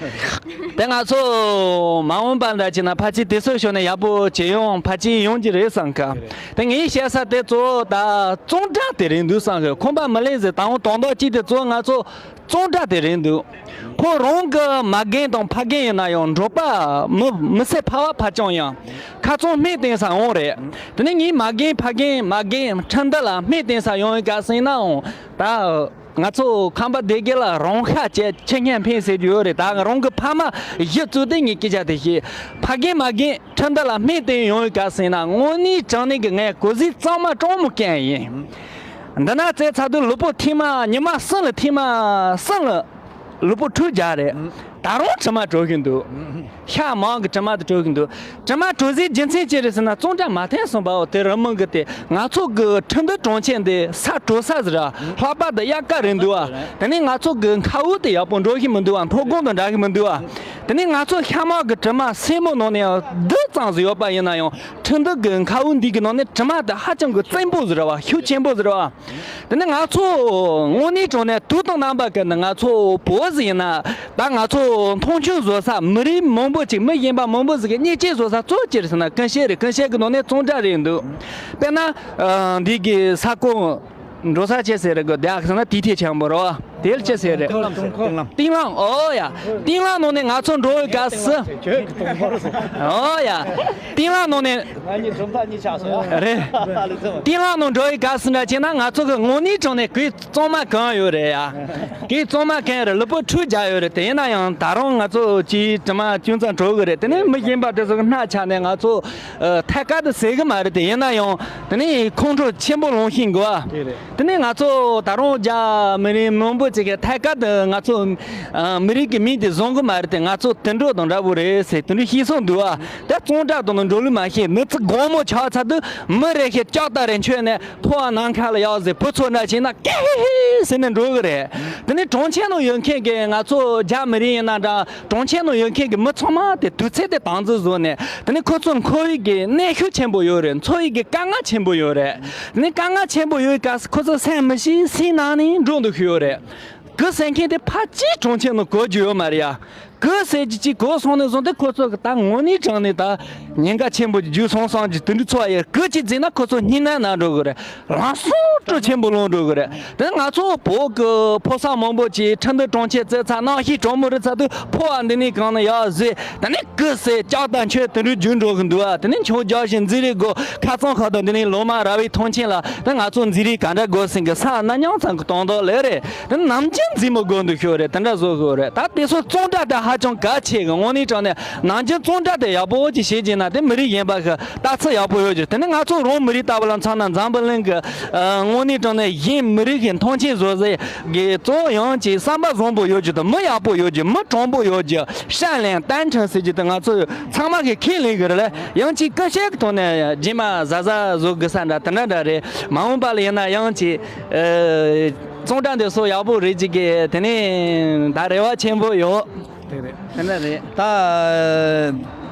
དེ་ང་ཚོ་མ་འོངས་པ་འདྲ་བྱས་ན་ཕལ་ཆེར་དེ་ཚོ་ཤོར་ནས་ཡག་པོ་བྱེད་ཡོང་ཕལ་ཆེར་ཡོང་གི་རེད་བསམ་ག། དེ་ངས་བཤད་ས་དེ་གཙོ་བོ་ད་གཙང་སྦྲ་དེ་རེད་འདུག་བསམ་གི། ཁོང་པ་མི་ལེན་ཟེར་དང་པོ་དོན་དག་གཅིག་དེ་གཙོ་བོ་ང་ཚོ་གཙང་སྦྲ་དེ་རེད་འདུག་ཁོ་རང་གི་མ་རྒན་དང་ཕ་རྒན་ཡིན་ན་ཡང་འབྲོག་པ་མི་མི་སེར་ཕལ་བ་ཕལ་རྐྱང་ཡང་ཁ་ཚང་སྨན་བསྟེན་ས་འོང་རེད། དེ་ནས་ངའི་མ་རྒན་ཕ་རྒན་མ་རྒན་ཁྲིན་ཏི་ལ་སྨན་བསྟེན་ས་ཡོང་ཡོད་ག་ཟེར་ན་འོང་ད། ང་ཚོ་ཁམས་པ་སྡེ་དགེ་ལ་རང་ཤ་བཅད་ཁྱི་སྙན་འཕེན་ཟེར་རྒྱུ་ཡོད་རེད། ད་རང་གི་ཕ་མ་གཞི་བཙུགས་ཏེ་ངས་སྐད་ཆ་དེ་བཤད། ཕ་རྒན་མ་རྒན་ཁྲིན་ཏི་ལ་སྨན་བསྟེན་ཡོང་ཡོད་ག་ཟེར་ན་དངོས་གནས་དྲང་གནས་ཀྱི་ངས་གོ་ཟིག་གཙང་མ་གྲོགས་མོ་སྐད་ཡིན། འདི་ན་བཙལ་ཚར་དུས་ལུས་པོ་ཐེངས་མ་ཉི་མ་གསུམ་ལ་ཐེངས་མ་གསུམ་ལ་ལུས་པོ་འཁྲུད་རྒྱག་རེད། ད་རུང་དྲི་མ་བྲོ་གིན་འདུག་ཤ་མང་གི་དྲི་མ་དེ་བྲོ་གིན་འདུག་དྲི་མ་བྲོ་སའི་རྒྱུ་མཚན་ཅི་རེད་ཟེར་ན་གཙང་སྦྲ་མ་འཐེན་སོང་པའོ། དེ་རི་མོ་གི་དེ་ང་ཚོ་གི་ཁྲིན་ཏི་གྲོང་ཁྱེར་འདི་ས་དྲོ་ས་ཟིག་ར་ལྷག་པར་དུ་དབྱར་ཁ་རེད་འདུག་ཨ། དེ་ནས་ང་ཚོ་གི་མཁའ་དབུགས་དེ་ཡག་པོ་འགྲོ་གི་མི་འདུག་ཨ། མཐོ་སྒང་དང་འདྲ་གི་མི་འདུག་ཨ། དེ་ནས་ང་ཚོ་ཤ་མང་གི་དྲི་མ་སེན་མོ་ནང་ནས་ཡང་རྡུལ་ཙམ་ཟིག་ཡོད་པ་ཡིན་ན་ཡང་ཁྲིན་ཏི་གི་མཁའ་དབུགས་འདི་གི་ནང་ནས་དྲི་མ་དེ་ཧ་ཅང་གི་བཙན་པོ་ཟིག་ར་བ། ཤུགས་ཆེན་པོ་ཟིག་ར་བ། དེ་ནས་ང་ཚོ་དངོས་གནས་དྲང་གནས་དུས་དང་རྣམ་པ་ཀུན་ནས་ང་ཚོ་བོད་ཟིག་ཡིན་ན་ད་ང་ཚོ་མཐོང་ཆུང་བཟོ་ས་མི་རིགས་མང་པོ་ཅིག་མི་གཞན་པ་མང་པོ་ཟིག་གི་བརྙས་བཅོས་བཟོ་ས་གཙོ་ཆེར་ཟེར་ན་ཀུན་ཤེས་རེད། ཀུན་ཤེས་ཀྱི་ནང་ནས་གཙང་སྦྲ་རེད་འདུག་དཔེར་ན་ཨ་འདི་གི་ས་ཁོངས་འགྲོ་ས་ཆེ་ཟེར་རེད་གི་དེ་ཨ་ཟེར་ན་དེ་ཐེ་ཆེན་པོ་རོ། དེ་ལ་ཅི་ཟེར་རེད། གཏིང་རླངས། ཨོ་ཡ། གཏིང་རླངས་ནང་ནས་ང་ཚོ་འགྲོ་བའི་སྐབས་སུ། ཨོ་ཡ། གཏིང་རླངས་ནང་ནས། ང་གཉིས་གྲུབ་མཐའ་གཉིས་ཆགས་སོང་ཡ། རེད། ལགས་སོ། གཏིང་རླངས་ནང་འགྲོ་བའི་སྐབས་སུ་འདྲ་བྱས་ན་ང་ཚོ་གི་དངོས་གནས་དྲང་གནས་གོས་གཙང་མ་གང་ཡོད་རེད་ཡ། གོས་གཙང་མ་གང་རེད། ལུས་པོ་འཁྲུད་རྒྱག་ཡོད་རེད། དེ་ཡིན་ན་ཡང་ད་རུང་ང་ཚོ་གི་དྲི་མ་ཅུང་ཙམ་བྲོ་གི་རེད། དེ་ནས་མི་གཞན་པ་དེ་ཚོ་གི་སྣ་ཆགས་ནས་ང་ཚོ་ཐད་ཀར་དུ་ཟེར་གི་མ་རེད། དེ་ཡིན་ན་ཡང་དེ་ནས་ཁོང་ཁྲོ་ཆེན་པོ་ལངས་ཤིང་གོ། དེ་རེད། དེ་ནས་ང་ཚོ་ད་རུང་རྒྱ་མི་རིགས་མང་པོ་ཅིག་གིས་ཐད་ཀར་དུ་ང་ཚོ་ཨ་མི་རིགས་ཀྱི་མིང་དེ་བཟུང་གི་མ་རེད་དེ། ང་ཚོ་དུད་འགྲོ་དང་འདྲ་པོ་རེད་ཟེར་དེ་འདྲ་བཤད་སྲོལ་འདུག་ཨ། དེ་གཙང་སྦྲ་དང་འགྲོ་ལུགས་མ་ཤེས། མི་ཚེ་དགོང་མོ་ཆགས་ཚར་དུས་མི་རེ་ཞིག་ལྕགས་རྟ་རེ་འཁྱེར་ནས་ཕོ་བ་ནམ་མཁའ་ལ་ཡར་ཟེར་བུ་ཚོ་འདྲ་བྱས་ན་ཀེ་ཧི་ཧི་ཟེར་ནས་འགྲོ་གི་རེད། དེ་ནས་གྲོང་ཁྱེར་ནང་ཡོད་མཁན་གྱི་ང་ཚོ་རྒྱ་མི་རིགས་ཡིན་ན་འདྲ། གྲོང་ཁྱེར་ནང་ཡོད་མཁན་གྱི་མི་ཚང་མ་དེ་དུས་ཚོད་དེ་དང་འཛིན་བཟོས་ནས། དེ་ནས་ཁོ་ཚོ་འཁོར་བའི་གི་གནོན་ཤུགས་ཆེན་པོ་ཡོད་རེད། འཚོ་བའི་གི་དཀའ་ངལ་ཆེན་པོ་ཡོད་རེད། དེ་ནས་དཀའ་ངལ་ཆེན་པོ་ཡོད་སྐབས་སུ་ཁོ་ཚོ་སེམས་མི་ཤེས་སེམས་ནང་ནས་འགྲོ་འདུག་ཤི་ཡོད་རེད། གི་ཟེར་མཁན་དེ་ཕལ་ཆེར་གྲོང་ཁྱེར་ནང་གོ་རྒྱུ་ཡོད་མ་རེད་ཡ། གི་ཟེར་གྱི་ཅིག་གོ་སོང་ནས་བཟུང་སྟེ་ཁོ་ཚོ་གི་ད་དངོས་གནས་དྲང་ནས་ད་ཉེན་ཁ་ཆེན་པོ་རྒྱུ་སོང་སོང་གྱི་དུད་འགྲོ་ཚོ་ཡི་གི་ཅིག་བརྫིས་ན་ཁོ་ཚོ་སྙིང་ནད་ན་འགྲོ་གི་རེད། རང་སྲོག་བློ་ཆེན་པོ་ལོངས་འགྲོ་གི་རེད། དེ་ནས་ང་ཚོ་བོད་ཀྱི་ཕོ་གསར་མང་པོ་ཅིག་ཁྲིན་ཏུའུ་གྲོང་ཁྱེར་བཙལ་ཚར། གནམ་གཤིས་གྲང་མོ་རེད་ཚར་དུས་ཕོ་བ་འདི་ནས་གང་ན་ཡར་བཟོས། དེ་ནས་གི་ཟེར་ལྕགས་དང་ཆོས་དེ་འདྲ་རྒྱུག་འགྲོ་གི་འདུག་ཨ། དེ་ནས་མཆོང་རྒྱག་བཞིན་འཛིང་རེས་དགོས། ཁ་རྩང་ཁ་ཐོག་འདི་ནས་ལོ་མ་ར་བའི་ཐང་ཆེན་ལ་དེ་ང་ཚོ་འཛིང་རེས་ག་འདྲ་དགོས་ཟིན་གི་ས་སྣ་ཉུང་ཙམ་གི་གཏོང་དོགས་ལས་རེད། དེ་ནམ་རྒྱུན་འཛིང་མི་དགོས་འདུག་ཤོད་རེད། དེ་འདྲ་བཟོ་དགོས་རེད། ད་དེ་ཚོ་བཙོན་དྲག་དེ་ཧ་ཅང་གལ་ཆེ་གི། དངོས་གནས་དྲང་གནས་ནམ་རྒྱུན་བཙོན་དྲག་དེ་ཡག་པོ་ཅིག་བྱེད་ཀྱི་ན་དེ་མི་རིགས་གཞན་པ་གི་ལྟ་ཚུལ་ཡག་པོ་ཡོད་ཀྱི། དེ་ནས་ང་ཚོ་རང་མི་རིགས་ལྟ་བུ་ལ་མཚོན་ན་འཛམ་བུ་གླིང་གི་ཨ་དངོས་གནས་དྲང་གནས་གཞན་མི་རིགས་ཀྱི་མཐོང་ཆེན་བཟོ་ཟེར་གི་གཙོ་བོ་ཡང་ཅིག་བསམ་པ་བཟང་པོ་ཡོད་ཀྱི་དང་མི་ཡག་པོ་ཡོད་ཀྱི་མི་དྲང་པོ་ཡོད་ཀྱི་善良单纯ཟེར་གྱི་དེ་ང་ཚོ་ཚང་མ་གི་ཁས་ལེན་གི་རེད་ལ། ཡང་ཅིག་སྐུ་གཤེགས་ཐོག་ནས་རྗེས་མ་གཟབ་གཟབ་བཟོ་དགོས་ས་འདྲ་དེ་འདྲ་འདྲ་རེད། མ་འོངས་པ་ལ་ཡིན་ན་ཡང་ཅིག་ཨ་བཙོན་དྲག་འདི་ཚོ་ཡག་པོ་རེད་ཅིག་གི་དེ་ནས་ད་རེ་བ་ཆེན་པོ་ཡོད། དེ་རེད། དེ་འདྲ་རེད། ད་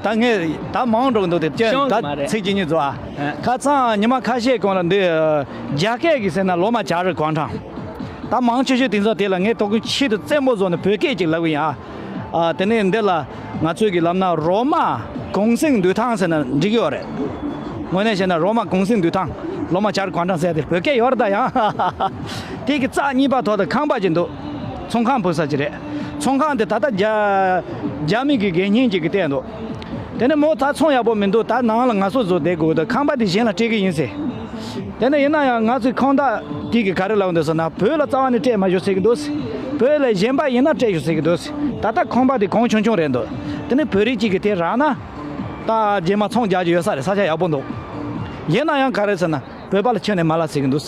ད་ངས་ད་མང་འགྲོ་གི་འདུག་དེ་ཅན་ཤོང་གི་མ་ད་རེད། ཚིག་གཅིག་གཉིས་རྫོགས་ཨ། ཨ། ཁ་སང་ཉི་མ་ཁ་ཤས་གོང་ལ་འདི་རྒྱ་སྐད་ཀྱི་ཟེར་ན་ལོ་མ་བྱ་རི་གོང་ཁྲང་། ད་མང་ཆེ་ཤོས་དེང་སང་དེ་ལ་ངས་དོ་ཀུན་ཆེད་དུ་རྩེད་མོ་བཟོ་ནས་བོད་སྐད་ཅིག་ལབ་གི་ཡིན་ཨ། ཨ་དེ་ནས་འདི་ལ་ང་ཚོས་ཀྱི་ལབ་ན་རོ་མ་གུང་སེང་འདུས་ཐང་ཟེར་ན་འགྲིག་གི་ཡོད་རེད། དངོས་གནས་བཤད་ན་རོ་མ་གུང་སེང་འདུས་ཐང་། ལོ་མ་བྱ་རི་གོང་ཁྲང་ཟེར་དེ་བོད་སྐད་ཡོད་རེད་ད་ཡང་། དེ་གི་རྩ་གཉིས་པ་ཐོག་ཏུ་ཁང་པ་ཅིག་འདུག་ཚོང་ཁང་ཕུབ་ས་ཅིག་རེད། ཚོང་ཁང་དེ་ད་ལྟ་རྒྱ་རྒྱ་མི་གི་འགན་འཁྱེར་ཅིག་གིས་བལྟས་འདུག་དེ་ནས་མོ་ད་ཚོང་ཡག་པོ་མི་འདུག་ད་ནང་ལ་ང་ཚོ་བཟོ་བསྡད་དགོས་འདུག་ཁང་པ་དེ་གཞན་ལ་སྤྲད་གི་ཡིན་ཟེར། དེ་ནས་ཡིན་ན་ཡང་ང་ཚོའི་ཁང་བདག་དེ་གིས་ག་རེ་ལབ་འདུག་ཟེར་ན་བོད་ལ་རྩ་བ་ནས་སྤྲད་མ་ཞུ་ཟེར་གི་འདུག་བོད་ལ་གཞན་པ་ཡིན་ན་སྤྲད་ཞུ་ཟེར་གི་འདུག་ད་ལྟ་ཁང་པ་དེ་གང་བྱུང་བྱུང་རེད་འདུག་དེ་ནས་བོད་རིགས་གཅིག་གིས་དེ་རག་ན་ད་རྗེས་མ་ཚོང་རྒྱག་རྒྱུ་ཡོད་ས་རེད། ས་ཆ་ཡག་པོ་འདུག་ཡིན་ན་ཡང་ག་རེ་ཟེར་ན་བོད་པ་ལ་ཁྱོན་ནས་མ་ལབ་ཟེར་གི་འདུག་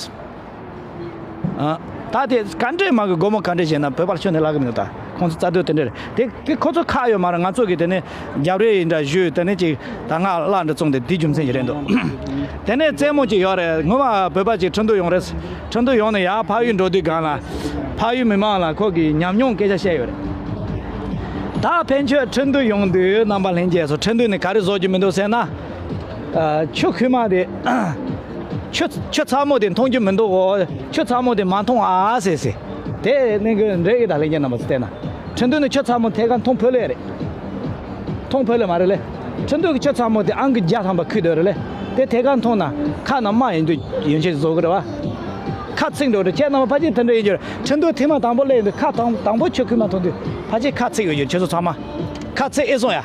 ཨ། ད་དེ་ག་འདྲས་མ་གི་སྒོར་མོ་ག་འདྲས་བྱས་ན་བོད་པར་ཤོད་ནས་ལབ་གི་མི་འདུག་ད་ཁོང་ཚོ་རྩ་དོན་དེ་འདྲས་རེད། དེ་དེ་ཁོ་ཚོ་ཁག་ཡོད་མ་རེད། ང་ཚོ་གི་དེ་ནས་རྒྱབ་རེས་ཡིན་འདྲ་ཞུས་དེ་ནས་ཅིག་ད་ང་གླ་འདྲ་བཙོང་དེ་དེ་རྒྱུ་མཚན་ཞིག་རེད་འདུག་དེ་ནས་རྩེད་མོ་ཅིག་ཡོད་རེད། ངོ་མ་བོད་པ་ཅིག་ཁྲིན་ཏུའུ་ཡོང་རེད། ཁྲིན་ཏུའུ་ཡོང་ནས་ཡར་ཕ་ཡུལ་འགྲོ་དུས་སྒང་ལ་ཕ་ཡུལ་མི་མང་ལ་ཁོ་གི་ཉམས་མྱོང་སྐད་ཆ་བཤད་ཡོད་རེད། ད་ཕན་ཆོད་ཁྲིན་ཏུའུ་ཡོང་དུས་རྣམ་པ་ལྷན་རྒྱས་ཚོ་ཁྲིན་ཏུའུ་ནས་ག་རེ་བཟོ་རྒྱུ་མི་འདུག་ཟེར་ན། ཨ། ཆུ་ཁུག་མ་དེ། ཆུ་ཆུ་ཚ་མོ་དེ་འཐུང་རྒྱུ་མི་འདུག་གོ། ཆུ་ཚ་མོ་དེ་མ་འཐུང་ཨ་ཟེར་ཟེར། དེ་ནི་གི་འདྲེ་གི་ད་ལྷན་རྒྱས་རྣམ་པ་ཚོ་བལྟས་ན། ཁྲིན་ཏུའུ་ནི་ཆུ་ཚ་མོ་ཐད་ཀར་འཐུང་ཕོད་ལེ་རེད། འཐུང་ཕོད་ལེ་མ་རེད་ལེ། ཁྲིན་ཏུའུ་གི་ཆུ་ཚ་མོ་དེ་ཨང་ཀི་བརྒྱ་ཐམ་པ་ཁུག་སྡོད་རེད་ལེ། དེ་ཐད་ཀར་འཐུང་ན་ཁ་ནང་རྨ་ཡིན་དུས་ཡོན་ཆེ་བཟོ་གི་རེད་བ། ཁ་ཚིག་འགྲོ་རེད། ཁྱེད་རྣམ་པ་ཕལ་ཆེར་དེ་འདྲ་ཡིན་རྒྱུ་རེད། ཁྲིན་ཏུའུ་ཐེངས་མ་དང་པོ་སླེབས་ཡོང་དུས་ཁ་དང་དང་པོ་ཆུ་ཁུག་མ་འཐུང་དུས་ཕལ་ཆེར་ཁ་ཚིག་ཡོད་རྒྱུ་རེད། ཁྱེད་ཚོ་ཚང་མ་ཁ་ཚིག་ཨེ་སོང་ཡ།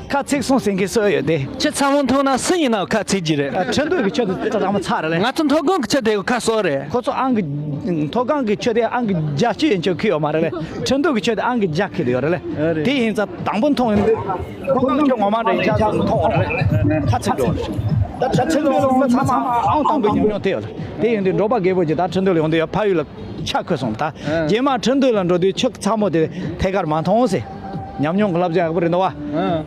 ཁ་ཚིག་སོང་ཟིན་གི་སྲོལ་ཡོད་དེ། ཁྱི་ཚ་མོ་འཐུང་ན་སུ་ཡིན་ནའང་ཁ་ཚིག་གི་རེད། ཨ། ཁྲིན་ཏུའུ་གི་ཆུ་དེ་ཚང་མ་ཚ་རེད་ལེ། ང་ཚོ་མཐོ་སྒང་གི་ཆུ་དེ་ཁ་སོ་རེད། ཁོ་ཚོ་ཨང་གི་མཐོ་སྒང་གི་ཆུ་དེ་ཨང་གི་བརྒྱད་ཅུ་ཡན་ཆོད་ཁུག་ཡོད་མ་རེད་ལེ། ཁྲིན་ཏུའུ་གི་ཆུ་དེ་ཨང་གི་བརྒྱ་ཁུག་ཡོད་རེད་ལེ། ཨ་རེད། དེ་ཡིན་ཙང་དང་པོ་འཐུང་ཡོང་དུས་མཐོ་སྒང་ཆུ་ངོ་མ་འདྲ་ཡིན་ཙང་འཐུང་ཡོད་རེད་ལེ། ཁ་ཚིག་འགྲོ་རེད། ད་ད་ཁྲིན་ཏུའུ་ལ་མི་ཚང་མ་ཨང་དང་པོའི་ཉམས་མྱོང་དེ་ཡོད་རེད། དེ་ཡིན་དུས་འབྲོག་པ་རྒད་པོ་ཅིག་ད་ཁྲིན་ཏུའུ་ལ་ཡོང་དུས་ཡ་ཕ་ཡུལ་ལ་ཆ་ཁོལ་སོང་། ད་རྗེས་མ་ཁྲིན་ཏུའུ་ལ་འགྲོ་དུས་ཆུ་ཚ་མོ་དེ་ཐད་ཀར་མ་འཐུང་ཟེར། ཉམས་མྱོང་གི་བསླབ་བྱ་ཡག་པོ་རེད་འདུག་བ།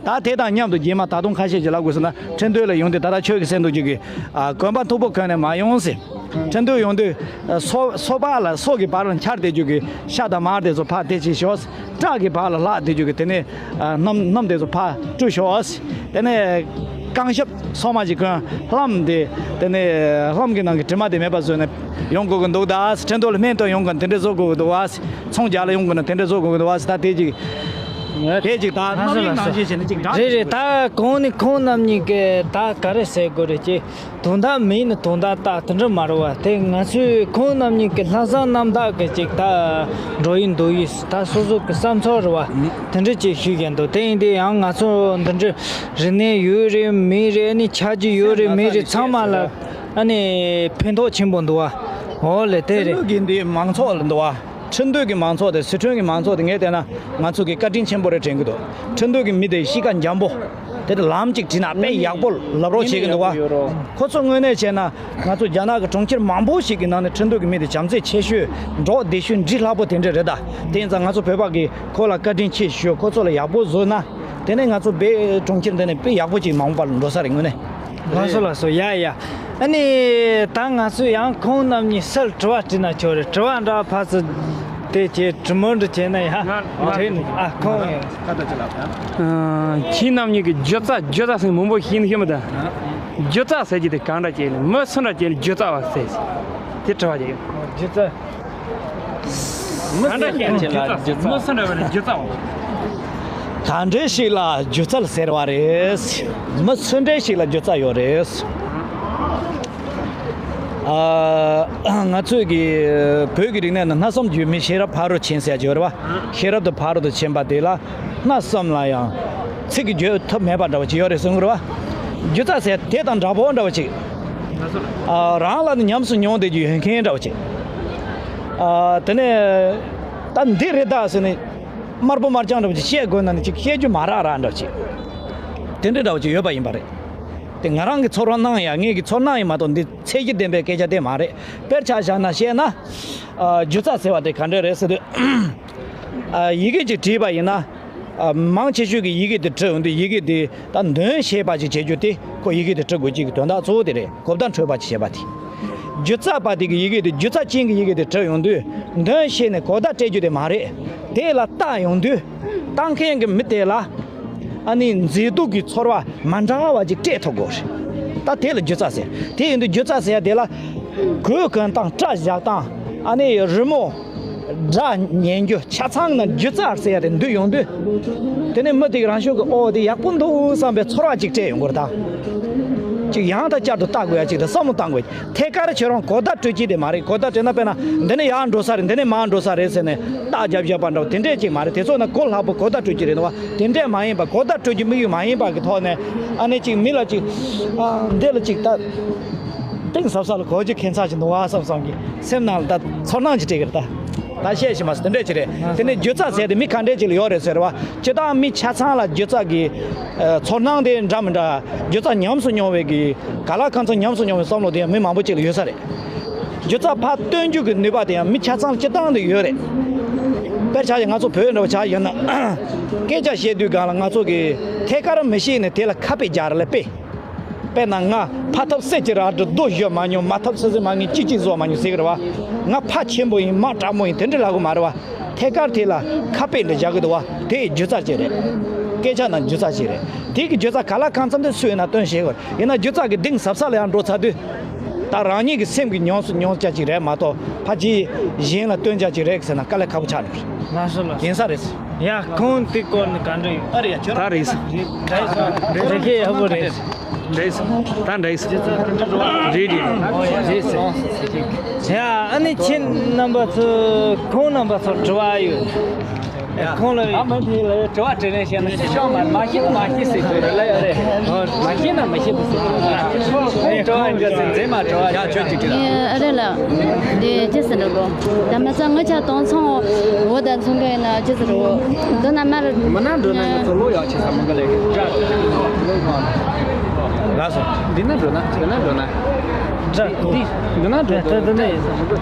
ཨ། ད་དེ་དང་མཉམ་དུ་རྗེས་མ་ད་དུང་ཁ་ཤས་ཀྱིས་ལབ་དགོས་ཟེར་ན་ཁྲིན་ཏུའུ་ལ་ཡོང་དུས་ད་ལྟ་ཁྱོད་ཀྱིས་གསན་འདུག་རྒྱུ་གི། ཨ། གོན་པ་མཐུག་པོ་གོན་ནས་མ་ཡོང་ཟེར། ཁྲིན་ཏུའུ་ཡོང་དུས། ཨ། སོ་སོ་པ་ལ་སོ་གི་བར་ལ་འཕྱར་བསྡད་རྒྱུ་གི་ཤ་དང་མར་དེ་ཚོ་ཕར་དེ་བྱེད་ཤོག་བྲག་གི་བར་ལ་ལྷག་བསྡད་རྒྱུ་གི་དེ་ནས། ཨ། སྣུམ་སྣུམ་དེ་ཚོ་ཕར་བཀྲུ་ཤོག་དེ་ནས་རྐང་ཞབས་སོ་མ་ཅིག་གོན། ལྷམ་དེ་དེ་ནས་ལྷམ་གྱི་ནང་གི་དྲི་མ་དེ་མེད་པ་བཟོས་ནས་ཡོང་དགོས་ཀྱི་འདུག་ད་ཁྲིན་ཏུའུ་ལ་སྨན་བཏོན་ཡོང་དགོས་ན་དེ་འདྲ་བཟོ་དགོས་ཀྱི་འདུག་བ། ཚོང་རྒྱག་ལ་ཡོང་དགོས་ན་དེ་འདྲ་བཟོ་དགོས་ཀྱི་འདུག་བ། ད་དེ་ཅིག་དེ་ཅིག་ད་རྣམ་གླིང་ནང་བཞིན་བྱས་ན་ཅིག་འདྲ། རེད་རེད། ད་གོང་ནས་ཁོང་རྣམ་གཉིས་ཀྱིས་ད་ག་རེ་ཟེར་དགོས་རེད་ཀྱི། དོན་དག་མེད་ན་དོན་དག་ད་དེ་འདྲ་མ་རེད་བ། དེ་ང་ཚོས་ཁོང་རྣམ་གཉིས་ཀྱི་ལྷག་བསམ་རྣམ་དག་གི་ཅིག་ད་འགྲོ་ཡི་འདུག་ཡི་ད་སོ་སོ་གི་བསམ་ཚུལ་རེད་བ། དེ་འདྲ་ཅིག་ཞུ་གི་འདུག་དེ་ཡིན་དུས་ཡང་ང་ཚོ་འདི་འདྲ་རིག་གནས་ཡོད་རེད་མེད་རེད། ཨ་ནི་ཆ་རྒྱུས་ཡོད་རེད་མེད་རེད། ཚང་མ་ལ་ཨ་ནི་ཕན་ཐོགས་ཆེན་པོ་འདུག་བ། འོ་ལེ་དེ་རེད། ཁྲིན་ཏུའུ་གི་འདི་མང་ཚོགས་ལ་འདུག་བ། ཁྲིན་ཏུའུ་གི་མང་ཚོགས་དེ་སི་ཁྲོན་གྱི་མང་ཚོགས་དེ་ངས་བལྟས་ན་ང་ཚོ་གི་བཀའ་དྲིན་ཆེན་པོ་རེད་དྲན་གི་འདུག་ཁྲིན་ཏུའུ་གི་མི་དེ་གཤིས་ཀ་འཇམ་པོ། དེ་དེ་ལམ་གཅིག་བྲིས་ན་དཔེ་ཡག་པོ་ལབ་རོགས་བྱེད་ཀྱི་འདུག་བ། ཁོ་ཚོ་དངོས་གནས་བྱས་ན་ང་ཚོ་རྒྱ་ནག་གི་གྲོང་ཁྱེར་མང་པོ་ཞིག་གི་ནང་ནས་ཁྲིན་ཏུའུ་གི་མི་དེ་བྱམས་བརྩེ་ཆེ་ཤོས་འགྲོ་བདེ་ཤོས་འདྲི་སླ་པོ་དེ་འདྲ་རེད་ད། དེ་ཡིན་ཙང་ང་ཚོ་བོད་པ་གིས་ཁོ་ལ་བཀའ་དྲིན་ཆེ་ཞུ། ཁོ་ཚོ་ལ་ཡག་པོ་བཟོས་ན་དེ་ནས་ང་ཚོ་བོད་གྲོང་ཁྱེར་འདི་ནས་དཔེ་ཡག་པོ་ཅིག་མ་འོངས་པ་ལ་འགྲོ་ས་རེད་དངོས་གནས། ལགས་སོ་ལགས་སོ། ཡ་ཡ། ཨ་ནི་ད་ང་ཚོས་ཡང་ཁོང་རྣམ་གཉིས་སུ་ལ་དྲི་བ་དྲིས་ན་ཆོག་རེད། དྲི་བ་འདྲ་ཕར་ཚུར་དེ་བྱས་དྲི་མོ་འདྲ་བྱས་ན་ཡ། ང་ང་དྲིས་ནས་ཨ་ཁོང་ཡ། ཁ་བརྡ་ཅིག་ལབ་ཡ། ཨ། ཁྱེད་རྣམ་གཉིས་ཀྱིས་སྒྱུ་རྩལ་སྒྱུ་རྩལ་ཟེར་མང་པོ་ཤེས་ནི་ཤེས་མི་འདུག་སྒྱུ་རྩལ་ཟེར་གྱི་དེ་གང་འདྲ་ཅིག་ལ་མི་སུ་འདྲ་ཅིག་ལ་སྒྱུ་རྩལ་བ་ཟེར། དེ་དྲི་བ་ཅིག་ཡོད། སྒྱུ་རྩལ། མི་གང་འདྲ་ཅིག་ལ་སྒྱུ་རྩལ། མི་སུ་འདྲ་བ་ལ་སྒྱུ་རྩལ་བ། ག་འདྲ་ཞིག་ལ་སྒྱུ་རྩལ་ཟེར་བ་རེད། མི་སུ་འདྲ་ཞིག་ལ་སྒྱུ་རྩལ་ཡོད་རེད། ཨ། ང་ཚོས་ཀྱི་བོད་ཀྱི་རིག་གནས་ནང་སྣ་གསུམ་རྒྱུད་སྨིན་ཤེས་རབ་ཕ་རོལ་ཕྱིན་ཟེར་གྱི་ཡོད་རེད་བ། ཤེས་རབ་ཏུ་ཕ་རོལ་ཏུ་ཕྱིན་པ་དེ་ལ་སྣ་གསུམ་ལ་ཡང་ཚིག་གིས་བརྗོད་ཐུབ་མེད་པ་འདྲ་བོ་ཅིག་ཡོད་རེད་གསུང་གི་རེད་བ། སྒྱུ་རྩལ་ཟེར་དེ་དང་འདྲ་པོ་འདྲ་བོ་ཅིག་ཨ། རང་ལ་ནི་ཉམས་སུ་མྱོང་བསྡད་རྒྱུ་ཡོད་མཁན་འདྲ་བོ་ཅིག་ཨ། དེ་ནས་ད་འདི་རེད་ད་ཟེར་ནས་དམར་པོ་དམར་རྐྱང་འདྲ་བོ་ཅིག་བཤད་དགོས་ན་ནི་ཅིག་བཤད་རྒྱུ་མ་རག་རག་འདྲ་བོ་ཅིག་དེ་འདྲ་འདྲ་བོ་ཅིག་ཡོད་པ་ཡིན་པ་རེད། དེ་ང་རང་གི་ཚོར་སྣང་ཡང་ངེད་ཀྱི་ཚོར་སྣང་ཡིན་མ་གཏོགས་འདི་ཚད་གཞི་ལྡན་པའི་སྐད་ཆ་དེ་མ་རེད། དཔེར་ཆ་བཞག་ན་བཤད་ན། ཨ། སྒྱུ་རྩལ་ཟེར་བ་དེ་ག་འདྲ་རེད་ཟེར་དུས། ཨ། ཡི་གེ་ཅིག་བྲིས་པ་ཡིན་ན། ཨ། མང་ཆེ་ཤོས་ཀྱིས་ཡི་གེ་དེ་བྲི་ཡོང་དུས་ཡི་གེ་དེ་ད་འདོན་ཤེས་པ་ཅིག་བྱེད་རྒྱུ་དེ་ཁོ་ཡི་གེ་དེ་བྲི་དགོས་ཀྱི་དོན་དག་གཙོ་བོ་དེ་རེད། གོ་བརྡ་འཕྲོད་པ་ཅིག་བྱེད་པ་དེ། སྒྱུ་རྩལ་པ་དེ་གིས་ཡི་གེ་དེ་སྒྱུ་རྩལ་ཅན་གྱི་ཡི་གེ་དེ་བྲི་ཡོང་དུས་འདོན་ཤེས་ནས་གོ་བརྡ་སྤྲད་རྒྱུ་དེ་མ་རེད། དེ་ལ་བལྟ་ཡོང་དུས་བལྟ་མཁན་གྱི་མི་དེ་ལ། ཨ་ནི་མཛེས་སྡུག་གི་ཚོར་བ་མ་འདྲ་བ་ཅིག་སྤྲད་ཐུབ་དགོས་རེད། ད་དེ་ལ་སྒྱུ་རྩལ་ཟེར། དེ་ཡིན་དུས་སྒྱུ་རྩལ་ཟེར་ཡ་དེ་ལ་གོས་གོན་སྟངས། སྐྲ་བཞར་སྟངས། ཨ་ནི་རི་མོ་སྒྲ་ཉན་རྒྱུ། ཆ་ཚང་ན་སྒྱུ་རྩལ་ཟེར་ཡ་དེ་འདུས་ཡོང་དུས། དེ་ནས་མི་དེ་གི་རང་ཤུགས་ཀྱིས་ཨོ་དེ་ཡག་པོ་འདུག་བསམ་པའི་ཚོར་བ་ཅིག་སྤྲད་ཡོང་གི་རེད་ད། ཅིག་ཡང་དང་བསྐྱར་དུ་བལྟ་དགོས་ཡ་ཅིག་དང་བསམ་བློ་བཏང་དགོས། ཐད་ཀར་ཁྱེད་རང་གོ་བརྡ་སྤྲོད་ཀྱི་དེ་མ་རེད། གོ་བརྡ་སྤྲད་ན་དཔེར་ན་འདི་ནས་ཡར་འགྲོ་ས་རེད། འདི་ནས་མར་འགྲོ་ས་རེད་ཟེར་ནས་རྟགས་རྒྱབ་བཞག་པ་འདྲ་བོ་དེ་འདྲས་ཅིག་མ་རེད། དེ་ཚོ་ན་གོ་སླ་པོ་གོ་བརྡ་སྤྲོད་ཀྱི་རེད་འདུག་བ། དེ་འདྲས་མ་ཡིན་པ། གོ་བརྡ་སྤྲོད་ཀྱི་དམིགས་ཡུལ་མ་ཡིན་པ་གི་ཐོག་ནས་ཨ་ནི་ཅིག་མི་ལ་ཅིག་ཨ། འདི་ལ་ཅིག་ད་གཏིང་ཟབ་ས་ལ་གོ་རྒྱུ་ཁྱད་མཚར་ཞིག་འདུག་བ་བསམ་བསམ་གྱི་སེམས་ནང་ལ་ད་ཚོར་སྣང་ཅིག་སྤྲད་ཀྱི་རེད་ད། ད་བཤད་ཤེས་མ་སོང་། དེ་འདྲས་ཅིག་རེད། དེ་ནས་སྒྱུ་རྩལ་ཟེར་དེ་མི་ག་འདྲས་ཅིག་ལ་ཡོད་རེད་ཟེར་བ། སྤྱིར་བཏང་མི་ཆ་ཚང་ལ་སྒྱུ་རྩལ་གྱི་ཨ། ཚོར་སྣང་དེ་འདྲ་མི་འདྲ། སྒྱུ་རྩལ་ཉམས་སུ་མྱོང་བའི་གི་ག་ལ་གང་འཚམ་ཉམས་སུ་མྱོང་བའི་བསམ་བློ་དེ་ཡང་མི་མང་པོ་ཅིག་ལ་ཡོད་ས་རེད། སྒྱུ་རྩལ་ཕར་སྟོན་རྒྱུ་གི་ནུས་པ་དེ་ཡང་མི་ཆ་ཚང་ལ་སྤྱིར་བཏང་དུ་ཡོད་རེད། དཔེར་ཆ་བཞག་ང་ཚོ་བོད་འདྲ་བོ་ཆ་བཞག་ན། སྐད་ཆ་བཤད་དུས་སྒང་ལ་ང་ཚོ་གི་ཐད་ཀར་མི་ཤེས་ནས་དེ་ལ་ཁ་དཔེ་རྒྱག་ར་ལས་དཔེ། དཔེར་ན་ང་ཕ་ཐབ་སེ་ཅི་ར་འདྲི་རྡོ་བཞོ་མ་མྱོང་། མ་ཐབ་སེ་སེ་མ་ངན་ཅི་ཅི་བཟོ་མ་མྱོང་ཟེར་གི་རེད་བ། ང་ཕ་ཆེན་པོ་ཡིན། མ་དྲག་མོ་ཡིན། དེ་འདྲ་ལབ་གི་མ་རེད་བ། ཐད་ཀར་དེ་ལ་ཁ་དཔེ་འདྲ་བཞག་གི་འདུག་བ། དེ་སྒྱུ་རྩལ་ཅིག་རེད། སྐད་ཆ་ནང་སྒྱུ་རྩལ་ཅིག་རེད། དེ་གི་སྒྱུ་རྩལ་ག་ལ་གང་འཚམ་དེ་སུ་ཡིན་ན་སྟོན་ཤེས་དགོས་ཡིན་ན། སྒྱུ་རྩལ་གི་གཏིང་ཟབ་ས་ལ་ཡང་འགྲོ་ཚར་དུས། ད་རང་ཉིད་ཀྱི་སེམས་ཀྱི་ཉམས་སུ་མྱོང་བྱ་ཅིག་རེད་མ་གཏོགས། ཕ་གི་གཞན་ལ་སྟོན་བྱ་ཅིག་རེད་ཟེར་ན་དཀའ་ལས་ཁག་པོ་ཆགས་འགྲོ་རེད། ལགས་སོ་ལགས་སོ། ཡིན་ས་རེད། ཡ་ཁོང་དེ་སྐོར་ནས་ག་འདྲ་ཡོད། ཨ་རེད་ཡ་ཁྱོད་རང་། ད་རེད་ས། རེད་ས། རེད་ས། ཁྱེད་ཡག་པོ་རེད། རེད་ས། ད་རེད་ས། རེད་རེད། ཡ་ཨ་ནི་ཁྱེད་རྣམ་པ་ཚོ་ཁོང་རྣམ་པ་ཚོར་དྲི་བ་ཡོད། ཁོང་ལ། ཨ་མ་དེ་ལ་དྲི་བ་དྲིས་ལན་བྱས་ན་ཤེས་ཤོག་མ་མ་ཤེས་ན་མ་ཤེས་ཟེར་དགོས་རེད་ལ་ཡ་རེད། མ་ཤེས་ན་མ་ཤེས་པ་ཟེར་དགོས་རེད། ཁོང་དྲི་བ་འདྲ་ཟེར་མཛེས་མ་དྲི་བ་ཡ་ཁྱོད་ཀྱིས་དྲིས་ལ། ཨ་རེད་ལ། དེ་ཅི་ཟེར་འགྲོ་གོ་ད་མ་ཚང་ངོ་ཆ་གཏོང་ཚོང་འོ་ད་མཚུངས་གི་ཡིན་ན་ཅི་ཟེར་འགྲོ་གོ་འདི་ན་མར། མ་ན་འགྲོ་ན་ང་ཚོ་ལོ་ཡག་ཆེ་ས་མ་ག་ལས་ཀྱི་འདྲ། ལགས་སོ། འདི་ན་འགྲོ་ན་འདི་ན་འགྲོ་ན། འདྲ་འདི་འདི་ན་འགྲོ་ད་འདི་ན་ཡིན་ས་མ་འགྲོ།